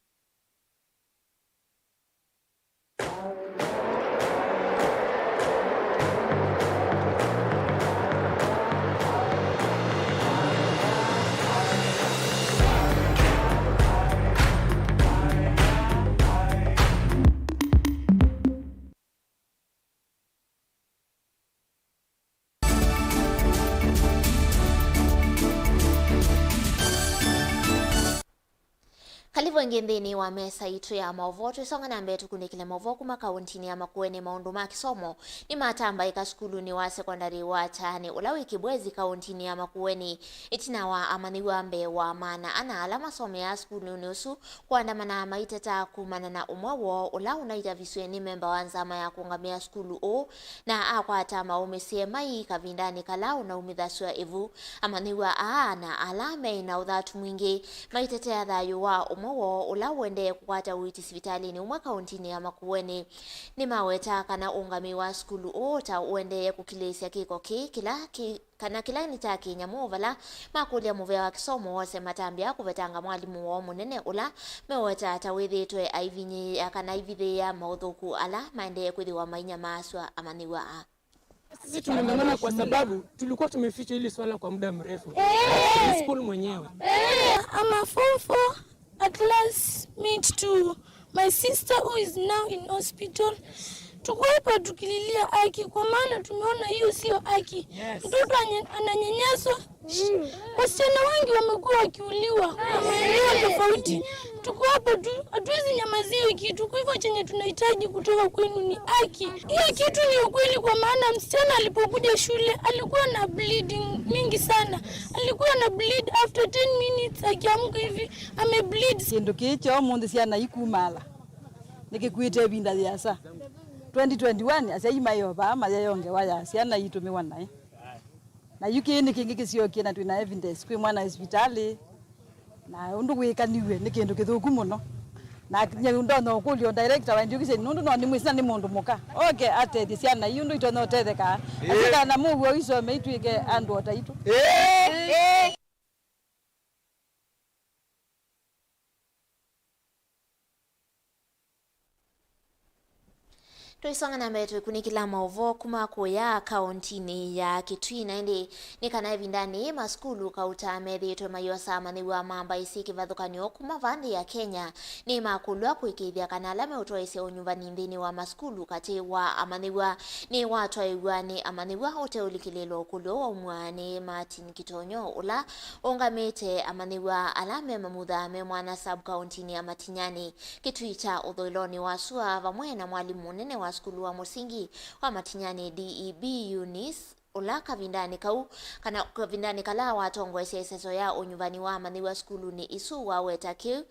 Vo ĩngĩ nthĩnĩ wa mesa itũ ya maũvoo, twĩsonga na mbee tũkunĩkĩle maũvoo kuma kaũntinĩ ya Makueni. Maũndũ ma kĩsomo nĩmatambaĩka sukulunĩ wa sekondalĩ wa Taanĩ, ũla wĩ Kibwezi, kaũntinĩ ya Makueni, ĩtina wa amanyĩw'a mbee wa maana ana ala masomeaa sukulunĩ ũsu kũandamana maiteta kumana na ũmwe woo ũla ũnaitavisw'e nĩ memba wa nzama ya kũũngamĩa sukulu ũũ, na akwata maũmĩsye mai kavindanĩ kala ũnaumĩthasw'a ĩvu. Amanyĩw'a aa na ala meĩ na ũthatu mwingĩ maitetea thayũ wa ũmwe woo ũla ũendee kũkwata ũiiti sivitalĩnĩ ũmwe kaũntinĩ ya Makueni. Nĩmaweta kana ũũngamĩi wa sukulu ũũ ta ũendee kũkilĩĩsya kĩko kĩĩ kĩla kĩ kana kĩla nĩ kya kĩnyamũ, vala makũlya mũvea wa kĩsomo wose matambĩa kũvetanga mwalimũ woo mũnene ũla meweta ta wĩthĩĩtwe aivinyĩĩa kana aivithĩĩa maũthũku ala maendee kwĩthĩwa mainyamaasw'a amanyĩw'a aa. Sisi tumeandamana kwa sababu tulikuwa tumeficha hili swala kwa muda mrefu. Principal mwenyewe. I'm a form four a classmate to my sister who is now in hospital. Tuko hapa tukililia haki, kwa maana tumeona hiyo sio haki. Yes. Mtoto anye- ananyanyaswa. Wasichana wengi wamekuwa wakiuliwa kwa maeneo tofauti. Tuko hapa tu, hatuwezi nyamazia hiyo kitu. Kwa hivyo chenye tunahitaji kutoka kwenu ni haki. Hiyo kitu ni ukweli, kwa maana msichana alipokuja shule alikuwa na bleeding mingi sana. Alikuwa na bleed after ten minutes, akiamka hivi amebleed. Kĩndũ kĩĩ kya ũmũnthĩ syana ikumala nĩkĩkuĩte ĩvinda yĩasa. Twenty twenty-one asyai maĩ o vaa mayeyongewa ya syana itũmĩwa naĩ. Na yu kĩĩ nĩ kĩngĩ kĩsyokie na twĩ na evidence kwĩ mwana sivitalĩ. Na ũndũ wĩkaniw'e nĩ kĩndũ kĩthũku mũno. Na nye ndonya ũkũlya o director wa education nũndũ no nĩmwĩsĩ na nĩ mũndũ mũka. Oke atethye syana ii ũndũ itonya ũtetheka. Asyĩkana mũuo isome itw'ĩke andũ o taitũ. Tũisonga na mbee twĩkunĩkĩla maũvoo kuma kũya kaũntinĩ ya Kitui, na ĩndĩ nĩ kana ĩvindanĩ yĩĩ masukulu kauta methĩĩtwe mayosa amanyĩw'a ma mbaĩ syĩ kĩvathũkany'o kuma va nthĩ ya Kenya nĩmakũlw'a kũĩkĩĩthya kana ala meũtwaĩsya ũnyuvani nthĩnĩ wa masukulu katĩ wa amanyĩw'a nĩwatwaĩw'a nĩ amanyĩw'a ũteũlikĩlĩĩlwa ũkũlyo waumw'a nĩ Martin Kitonyo, ũla ũngamĩte amanyĩw'a ala me mamutha me mwanya sub-kaũntinĩ ya Matinyani, Kitui kya ũthũĩlonĩ wa sua, vamwe na mwalimũ mũnene wa sukulu wa mũsingi wa Matinyani D E B Eunice, ũla kavindanĩ kau, kana kavindanĩ kala watongoesya ĩseso ya ũnyuvani wa amanyĩw'a sukulunĩ isu, waweta kĩu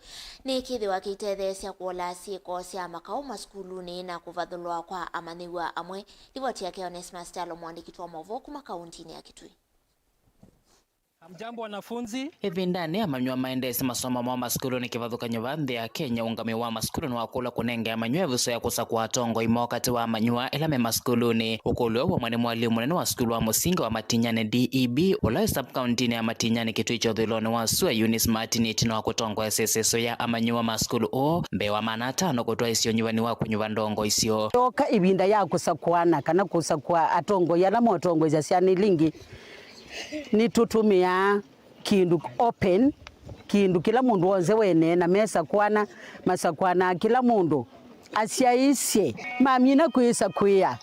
nĩkĩthĩwa kĩitetheesya kũola syĩko sya makaũ masukulunĩ na kũvathũlwa kwa amanyĩw'a amwe. Livoti yake Onesmus Kyalo, mũandĩki wa maũvoo kuma kaũntinĩ ya Kitui. Hamjambo wanafunzi. Ĩvindanĩ amanyĩw'a maendeesye masomo moo masukulunĩ kĩvathũkany'o va nthĩ ya Kenya, ũngamĩi wa masukulu nĩwakũlwa kũnenge amanyĩw'a ĩvuso ya kũsakũa atongoi moo katĩ wa amanyĩw'a ĩla me masukulunĩ. Ũkũlyo ũũ waumw'a nĩ mwalimũ mũnene wa sukulu wa mũsingi wa Matinyani D E B, ũla wĩ sub-kaũntinĩ ya Matinyani, Kitui kya ũthũĩlonĩ wa sua, Eunice Martin, ĩtina wa kũtongoesya ĩseso ya amanyĩw'a ma sukulu ũũ mbee wa maana atano kũtwaĩsya ũnyuvani wa kũnyuva ndongo isyo. Yoka ĩvinda ya kũsakũana kana kũsakũa atongoi ala motongoesya syana ila ingĩ, nĩtũtũmĩaa kĩndũ open, kĩndũ kĩla mũndũ w'onthe wenee na mesakũana, masakũanaa kĩla mũndũ asyaĩĩsye. Mamina kwĩsakũĩa,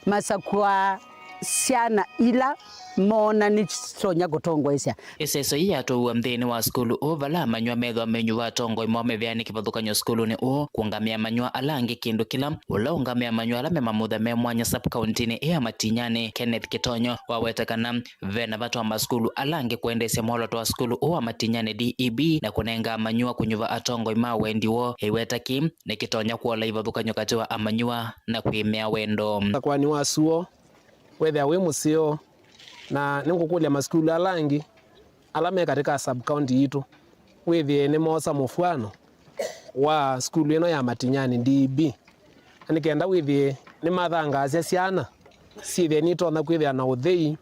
masakũaa syana ila moona nĩsitonya kũtongoesya. Ĩseso yĩĩ yatwaiwe nthĩnĩ wa sukulu ũũ, vala amanyĩw'a methĩwa menyuva atongoi moo mĩvĩanĩ kĩvathũkany'o sukulunĩ ũũ, kũũngamĩa amanyĩw'a ala angĩ, kĩndũ kĩla ũla ũũngamĩa amanyĩw'a ala me mamutha me mwanya sub-kaũntinĩ ĩĩ ya Matinyani, Kenneth Kitonyo, waweta kana ve na vata wa masukulu ala angĩ kũendeesya mwolooto wa sukulu ũũ wa Matinyani D E B na kũnenga amanyĩw'a kũnyuva atongoi ma wendi woo, ĩweta kĩĩ nĩkĩtonya kũola ivathũkany'o katĩ wa amanyĩw'a na kwĩmea wendo. Ũsakũani wa suo wĩthĩawa wĩ mũseo, na nĩngũkũlya masukulu ala angĩ ala me katĩ ka sub-county yitũ wĩthĩe nĩmoosa mũfwano wa sukulu ĩno ya Matinyani D E B, na nĩ kenda wĩthĩe nĩmathangaasya syana syĩthĩe nitonya kwĩthĩa na ũthei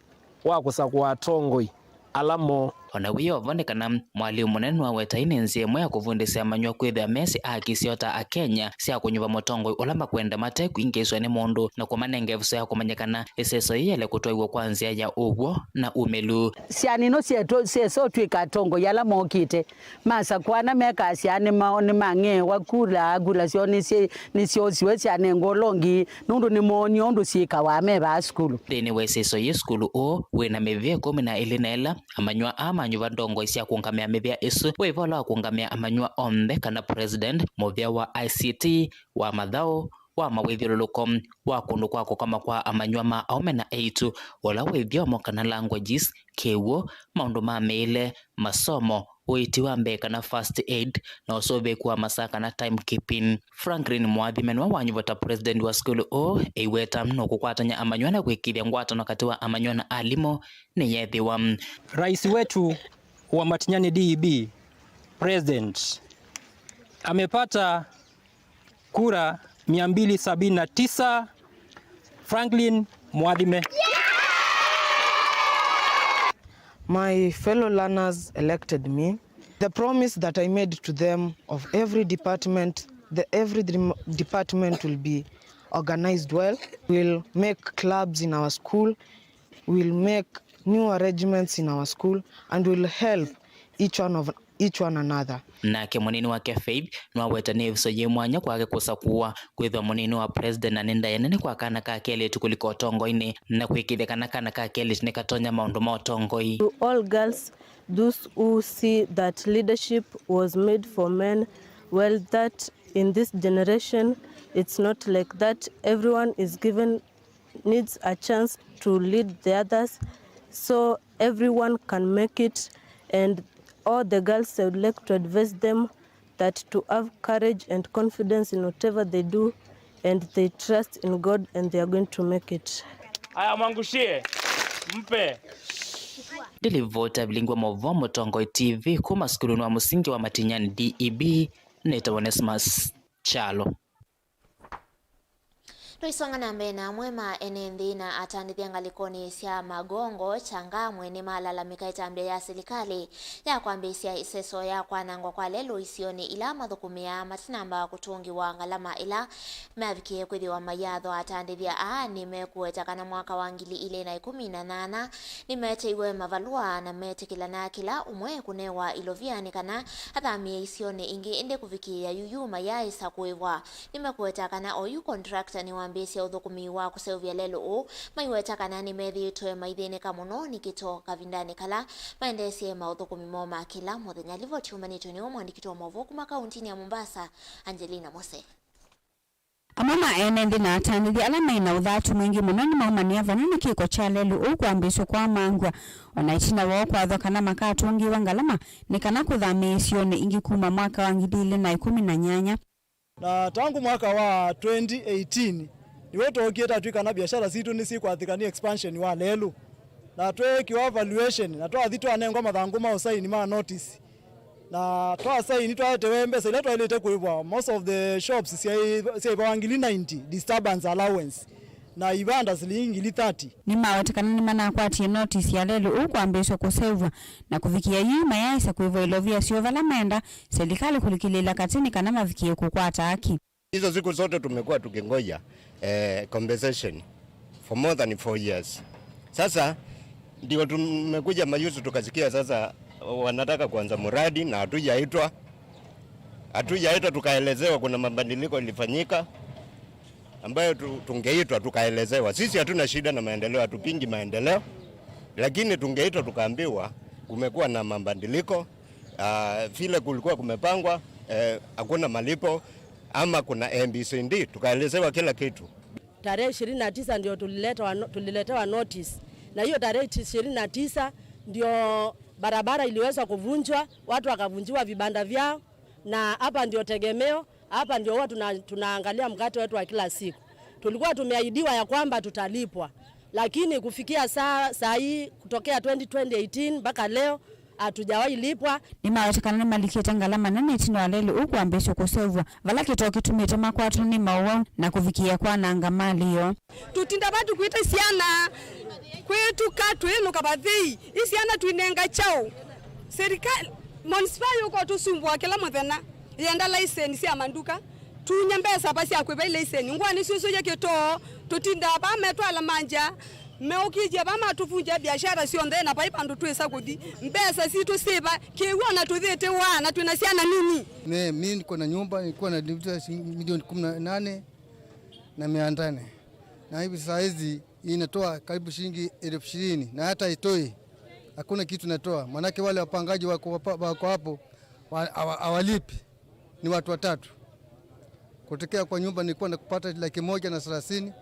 wa kũsakũa atongoi ala moo. O na wĩ o vo, nĩ kana mwalimũ mũnene nĩwaweta ĩĩ nĩ nzĩa ĩmwe ya kũvundĩsya amanyĩw'a kwĩthĩa mesĩ haki syoo ta Akenya sya kũnyuva mũtongoi ũla makwenda mate kwingĩĩsw'a nĩ mũndũ, na kũmanenga ĩvuso ya kũmanya kana ĩseso yĩĩ yaĩle kũtwaĩw'a kwa nzĩa ya ũw'o na umĩlu. Syana ino syetũ syesa ũtw'ĩka atongoi ala mokĩte masakũana mekasya nĩma- nĩmang'eewa kula, kula syoo nĩsyĩ- nĩsyoosiwe syanengwa ũla ũngĩ, nũndũ nĩmoonie ũndũ syĩkawa me vaa sukulu. Nthĩnĩ wa ĩseso yĩĩ, sukulu ũũ wĩ na mĩvĩa ĩkũmi na ĩlĩ na ĩla amanyĩw'a aa manyuva ndongoi sya kũngamĩa mĩvĩa ĩsu. Wĩ vala wa kũngamĩa amanyũa onthe kana president, mũvĩa wa I C T, wa mathaũ, wa mawĩthyũlũlũko, wa kũndũ kwa kũkoma kwa amanyũa ma aũme na eĩtu, ũla wĩ thyomo kana languages, kĩw'ũ, maũndũ ma mĩĩle, masomo, ũiiti wa mbee kana first aid, na ũsũvĩĩku wa masaa kana timekeeping. Franklin Mwathime nĩwe wanyuva ta president wa sukulu ũũ, eiweta nũkũkwatany'a amanyũa na kwĩkĩĩthya ngwatano katĩ wa amanyũa na alimũ nĩyeethĩwa. Rais wetu wa Matinyani D E B, President, amepata kura mia mbili sabini na tisa, Franklin Mwathime. My fellow learners elected me. The promise that I made to them of every department, the every dem- department will be organized well. We'll make clubs in our school. We'll make new arrangements in our school and we'll help each one of each one another. Nake mũnini wake Faith nĩwaweta nĩ ĩvuso yĩ mwanya kwake kũsakũwa kwĩthwa mũnini wa president, na nĩ ndaĩa nene kwa kana ka kelĩtu kũlika ũtongoinĩ, na kwĩkĩĩthya kana kana ka kelĩtu nĩkatonya maũndũ ma ũtongoi. To all girls, those who see that leadership was made for men, well, that in this generation, it's not like that. Everyone is given needs a chance to lead the others, so everyone can make it, and all the girls, I would like to advise them that to have courage and confidence in whatever they do, and they trust in God and they are going to make it. Aya, mwangushie, mpe. Ndilivota vilingwa mavo Mũtongoi T V kuma sukuluni wa mũsingi wa Matinyani D E B, nĩtawa Onesmus Kyalo. Tũisonga na mbee na amwe ma ene nthĩ na atandĩthya ngalĩkonĩ sya Magongo, Changamwe nĩmalalamĩka ĩtambya ya silikalĩ ya kwambĩĩsya ĩseso ya kwanangwa kwa lelũ isionĩ ila mathũkũmĩaa matinamba kũtũngĩwa ngalama ĩla mavikie kwĩthĩwa maiathwa. Atandĩthya aa nĩmekũweta kana mwaka wa ngili ilĩ na ĩkũmi na nyanya nĩmeeteiwe mavalũa na metĩkĩlana kĩla ũmwe kũnewa ilovia nĩ kana athamĩe isionĩ ingĩ, ĩndĩ kũvikĩĩa yu yu mayaaĩsa kũĩvwa. Nĩmekũweta kana oyu contractor nĩwambĩĩsya ũthũkũmi wa kũseũvya lelũ ũũ. Maiweta kana nĩmethĩĩtwe maithĩnĩka mũno nĩ kĩtoo kavindanĩ kala maendeesye maũthũkũmi moo ma kĩla mũthenya. Livoti yũmbanĩtwe nĩwe mwandĩki wa maũvoo kuma kauntinĩ ya Mombasa, Angelina Mose. Amwe ma ene nthĩ na atandĩthya ala mai na ũthatu mwingĩ mũno nĩmaumanĩa vamwe na kĩko kya lelũ ũũ kwambĩĩsw'a kwa mangw'a, o na ĩtina woo kwathwa kana makatũngĩĩwa ngalama nĩ kana kũthamĩĩsya isionĩ ingĩ kuma mwaka wa ngili ilĩ na ĩkũmi na nyanya. Na tangu mwaka wa twenty eighteen, nĩw'o twookie tatwĩkana biashara sitũ nĩsyĩkwathĩkania expansion wa lelũ. Na tweekiwa valuation, na twathi twanengwa mathangũ ma ũsaini ma notice. Na twasaini twaetewe mbesa ila twaĩlĩte kũĩvwa. Most of the shops syaĩ- syaĩvawa ngili ninety disturbance allowance. Na ivanda silingi ngili thirty. Nĩmaweta kana nĩmanakwatie notice ya lelũ ũũ kwambĩĩsw'a kũseũvw'a, na kũvikĩa yu mayaaĩsa kũĩvwa ilovia syoo vala meenda, silikalĩ kũlikĩlĩĩla katĩ nĩ kana mavikĩe kũkwata aki. Hizo siku zote tumekuwa tukingoja, eh, compensation for more than four years. Sasa ndio tumekuja mayuzi tukasikia sasa wanataka kuanza mradi na hatujaitwa. Hatujaitwa tukaelezewa kuna mabadiliko ilifanyika ambayo tu- tungeitwa tukaelezewa. Sisi hatuna shida na maendeleo, hatupingi maendeleo, lakini tungeitwa tukaambiwa kumekuwa na mabadiliko, ah, vile kulikuwa kumepangwa, eh, hakuna malipo ama kuna A B C D, tukaelezewa kila kitu. Tarehe ishirini na tisa ndio tuliletewa no- tuliletewa notice, na hiyo tarehe ishirini na tisa ndio barabara iliweza kuvunjwa, watu wakavunjiwa vibanda vyao, na hapa ndio tegemeo, hapa ndio huwa tuna- tunaangalia mkate wetu wa kila siku. Tulikuwa tumeahidiwa ya kwamba tutalipwa, lakini kufikia saa, saa hii, kutokea twenty twenty eighteen mpaka leo, hatujawahi lipwa. Nĩmaweta kana nĩmalikĩte ngalama nene ĩtina wa lelũ ũũ kwambĩĩsw'a kũseũvw'a, vala kĩtoo kĩtumĩte makwatwa nĩ maũwau na kũvikĩĩa kwananga malĩ yoo. Tũtinda vaa tũkwĩta syana kwĩtũka twĩnũka vathei, i syana twinenga kyaũ? Serikali, municipal yũka ũtũsumbũa kĩla mũthenya, yenda laiseni sya manduka, tunya mbesa va sya kwĩva ilaiseni? Ngũa nĩsyusũie kĩtoo, tũtindaa vaa metwala manja, meũkĩthya vaa matũvunja biashara syonthe, na vai vandũ twĩsa kũthi. Mbesa sitũ syĩva? Kĩw'ũ na tũthĩte waa, na twĩna syana nini. Me, mi niko na nyumba, nilikuwa nalipia shilingi milioni kumi na nane na mia nane, na hivi saa hizi inatoa karibu shilingi elfu ishirini, na hata itoi. Hakuna kitu natoa, maanake wale wapangaji wako, wako hapo wa- hawa- hawalipi, ni watu watatu. Kutokea kwa nyumba nilikuwa nakupata laki moja na thelathini,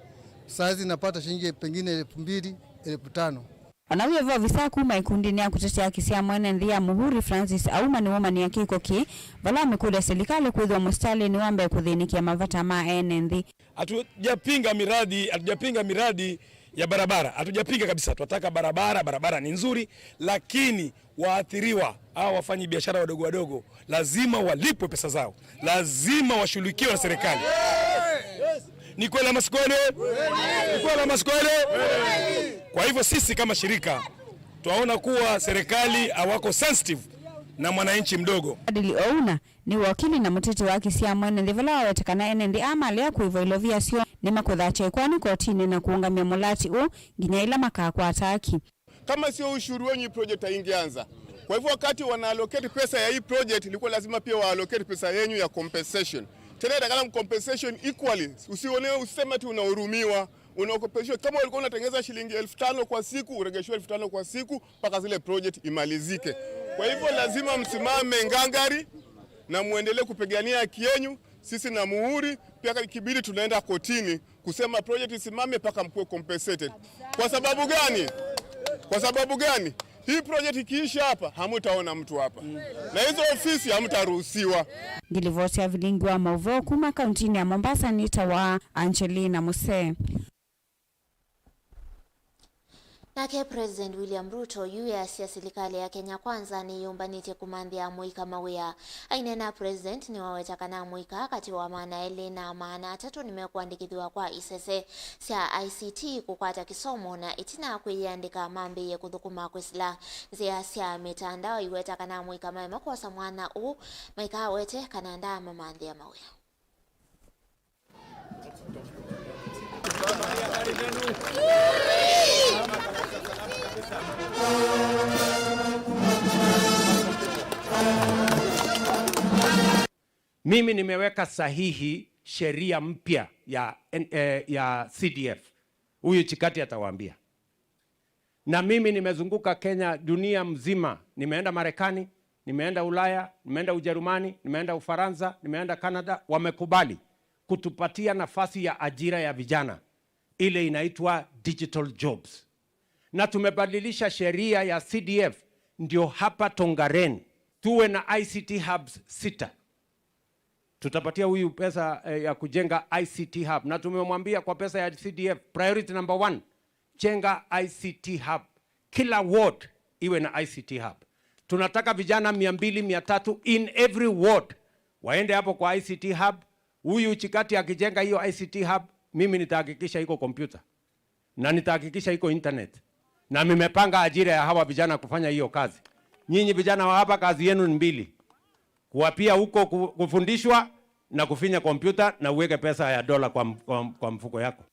saa hizi napata shilingi pengine elfu mbili, elfu tano. Ona wĩ vo, ovisa kuma ĩkundinĩ ya kũtetea haki sya mwene nthĩ ya Muhuri, Francis Auma, nĩwũmanyie kĩko kĩĩ, vala amĩkũlya silikalĩ kwĩthĩwa mũsitalĩnĩ wa mbee kũthĩnĩkĩa mavata ma ene nthĩ. Hatujapinga miradi, hatujapinga miradi ya barabara. Hatujapinga kabisa. Tunataka barabara, barabara ni nzuri, lakini waathiriwa, hawa wafanyi biashara wadogo wadogo, lazima walipwe pesa zao. Lazima washughulikiwe na serikali. Ni kweli ama si kweli? Ni kweli ama si kweli? Kwa hivyo sisi kama shirika, twaona kuwa serikali hawako sensitive na mwananchi mdogo. Adili Ouna nĩ wakili na mũteti wa haki sya mwene nthĩ, vala waweta kana ene nthĩ aa malea kũĩvwa ilovia syoo nĩmakũthatya ĩkoani kotinĩ na kũũngamya mũlati ũũ nginya ĩla makakwata haki. Kama sio ushuru wenyu, hii project haingeanza. Kwa hivyo wakati wana allocate pesa ya hii project, ilikuwa lazima pia wa allocate pesa yenyu ya compensation. Tena itakana compensation equally. Usione useme ati unahurumiwa, una compensation. Kama ulikuwa unatengeneza shilingi elfu tano kwa siku, uregeshwe elfu tano kwa siku mpaka zile project imalizike. Kwa hivyo lazima msimame ngangari na muendelee kupigania haki yenyu. Sisi na Muhuri pia ikibidi tunaenda kotini kusema project isimame mpaka mkuwe compensated. Kwa sababu gani? Kwa sababu gani? Hii project ikiisha hapa, hamutaona mtu hapa. Na hizo ofisi hamtaruhusiwa. Ngilivoti ya vilingi wa mauvoo kuma kauntinĩ ya Mombasa nĩtawa Angelina Musee. Nake President William Ruto yu easya silikalĩ ya Kenya Kwanza nĩyũmbanĩtye kũmanthĩa amũika mawĩa. Aineena, President nĩwaweta kana amũika katĩ wa maana elĩ na maana atatũ nĩmekũandĩkĩthw'a kwa isese sya I C T kũkwata kĩsomo, na ĩtina kwĩyĩandĩka mambĩĩe kũthũkũma kwĩsĩla nzĩa sya mĩtandao. Aiweta kana amũika maema kwosa mwanya ũũ maikawete kana ndaamamanthĩa mawĩa. Mimi nimeweka sahihi sheria mpya ya, eh, ya C D F. Huyu Chikati atawaambia. Na mimi nimezunguka Kenya, dunia mzima. Nimeenda Marekani, nimeenda Ulaya, nimeenda Ujerumani, nimeenda Ufaransa, nimeenda Canada. Wamekubali kutupatia nafasi ya ajira ya vijana, ile inaitwa digital jobs. Na tumebadilisha sheria ya C D F, ndio hapa Tongaren tuwe na I C T hubs sita. Tutapatia huyu pesa, eh, ya kujenga I C T hub. Na tumemwambia kwa pesa ya C D F, priority number one, jenga I C T hub. Kila ward iwe na I C T hub. Tunataka vijana mia mbili, mia tatu in every ward waende hapo kwa I C T hub. Huyu Chikati akijenga hiyo I C T hub, mimi nitahakikisha iko kompyuta. Na nitahakikisha iko internet. Na nimepanga ajira ya hawa vijana kufanya hiyo kazi. Nyinyi vijana wa hapa, kazi yenu ni mbili. Kuwapia huko ku-, kufundishwa na kufinya kompyuta na uweke pesa ya dola kwa m-, kwa m-, kwa mfuko yako.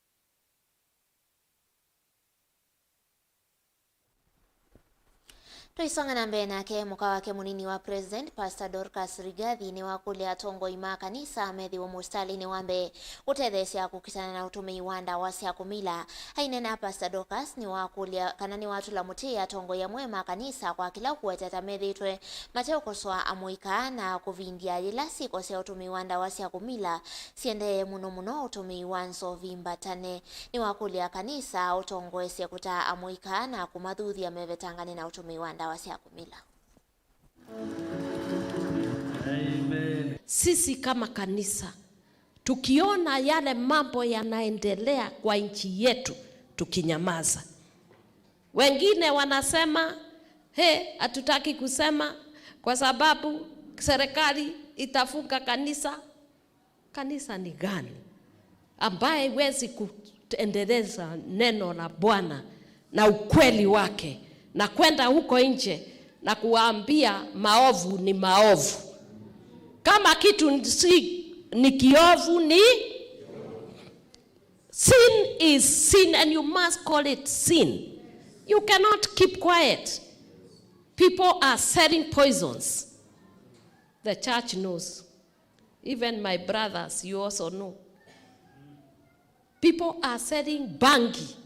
Tũisonga na mbee nake, mũka wake mũnini wa President, Pastor Dorcas Rigathi, nĩwakũlya atongoi ma kanisa methĩwe mũsitalĩnĩ wa mbee kũtetheesya kũkitana na ũtũmĩi wa ndawa sya kũmila. Aineena, Pastor Dorcas nĩwakũlya kana nĩwatũla mũtĩ atongoi amwe ma kanisa kwa kĩla ũkũweta ta methĩĩtwe mateũkosoa amũika na kũvindya yĩla syĩko sya ũtũmĩi wa ndawa sya kũmila siendee, mũno mũno ũtũmĩi wa nzovi mbatane. Nĩwakũlya kanisa ũtongoesye kũtaa amũika na kũmathuthya mevetangane na ũtũmĩi wa ndawa sya kũmila. Sisi kama kanisa, tukiona yale mambo yanaendelea kwa nchi yetu, tukinyamaza. Wengine wanasema, "He, hatutaki kusema kwa sababu serikali itafunga kanisa." Kanisa ni gani ambaye haiwezi kuendeleza neno la Bwana na ukweli wake na kwenda huko nje na kuwaambia maovu ni maovu? Kama kitu si, ni kiovu, ni sin is sin and you must call it sin. You cannot keep quiet. People are selling poisons. The church knows. Even my brothers, you also know. People are selling bangi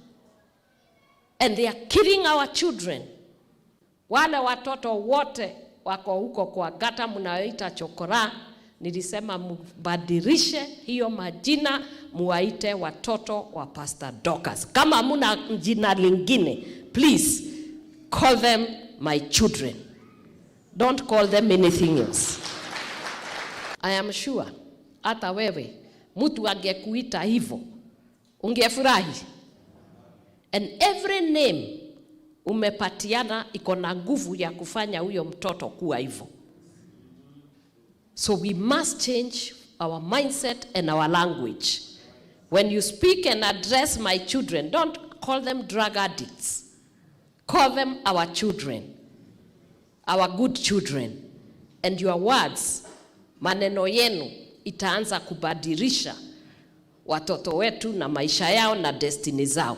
and they are killing our children. Wale watoto wote wako huko kwa gata mnayoita chokora, nilisema mbadilishe hiyo majina, muwaite watoto wa Pastor Dorcas. Kama hamuna jina lingine, please call them my children. Don't call them anything else. I am sure hata wewe mtu angekuita hivyo, ungefurahi. And every name umepatiana iko na nguvu ya kufanya huyo mtoto kuwa hivyo. So we must change our mindset and our language. When you speak and address my children, don't call them drug addicts. Call them our children, our good children. And your words, maneno yenu itaanza kubadilisha watoto wetu na maisha yao na destiny zao.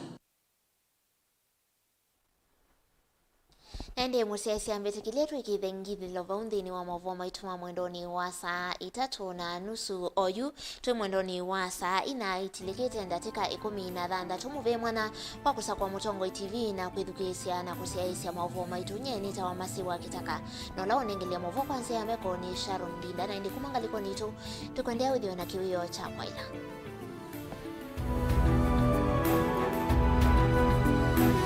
Na ĩndĩ mũsyaĩĩsya mbĩtĩkĩlye twĩkĩĩthe ngithĩlo vau nthĩnĩ wa maũvoo maitũ ma mwendonĩ wa saa itatũ na nusu. Oyu twĩ mwendonĩ wa saa ina itilĩkĩte ndatĩka ĩkũmi na thanthatũ. Mũvee mwanya wa kũsakũa Mũtongoi T V na kwĩthukĩĩsya na kũsyaĩĩsya maũvoo maitũ. Nyie nĩtawa Masi wa Kĩtaka, na ũla ũnengelya maũvoo kwa nzĩa ya meko nĩ Sharon Ndinda, na ĩndĩ kuma ngalĩkonĩ itũ tũkwendea wĩthĩwe na kĩwĩoo kya kwaĩla.